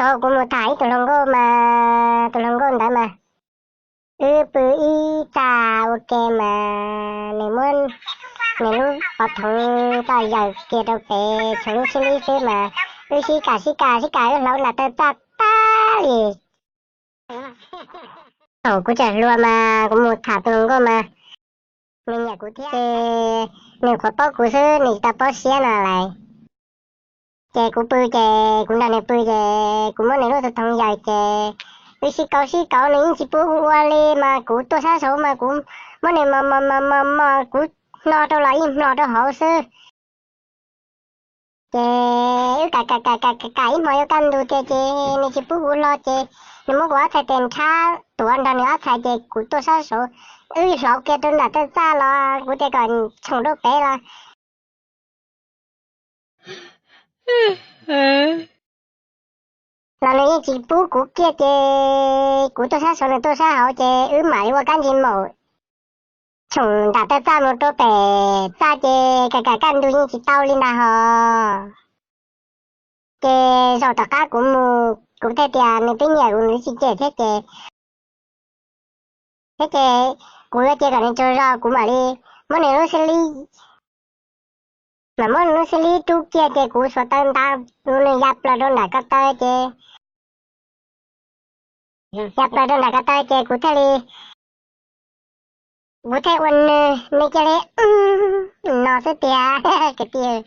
Thaum kuv mus tham ib tug hluas nkauj mas tus hluas nkauj ntawd mas wb pw ib txaj ua ke mas nws muab nws lub qhov thoov toj yaws kiag rau pem tshuav lub xib lib xwb mas wb sib kam sib kam sib kam wb hlauv nram tawg txaj tag li. Thaum kuv tseem hluas mas kuv mus tham tus hluas nkauj mas nws nyiam kuv thiab ces nws qhuav paub kuv xwb nws tsis tau paub siab no lawm. Ces kuv pw ces kuv nrog nws pw ces kuv muab nws lub thoov yaws ces wb sib kauv sib kauv nws yeej tsis pub kuv ua li mas kuv tuaj sab saud mas kuv muab nws mos mos mos mos mos kuv hno rau los ib hmlos rau hauv xwb. Ces wb kam kam kam kam kam ib hmos yuav kaj ntug tiag ces nws tsis pub kuv hlo ces nws muab kuv ob txhais tes nrhab tuav nrog nws ob txhais ces kuv tuaj sab saud wb hlauv kiag rau nram tawg txaj los kuv tias kom tshoom rau pem los los nws yeej tsis pub kuv kiag ces kuv tuaj sab saud nws tuaj sab hauv ces wb mam li ua kab ntsej muag tshoom nram tawg txaj mus rau pem txaj ces kam kam kaj ntug yeej tsis tau li ntag hos. Ces zaum tom qab kuv mus kuv thiaj tias nws twb nyiam kuv nws tsis cem thiab ces thiab ces kuv yuav cia kom nws tsaug zog kuv mam li muab nws lub xib lib, mam muab nws lub xib lib rub kiag ces kuv xuas taw ntav nws ya plaws rau nram ko taw ces ya plaws rau nram ko taw ces kuv thiaj li, kuv thiaj ua nws nws cia li no xwb tiag kwv tij.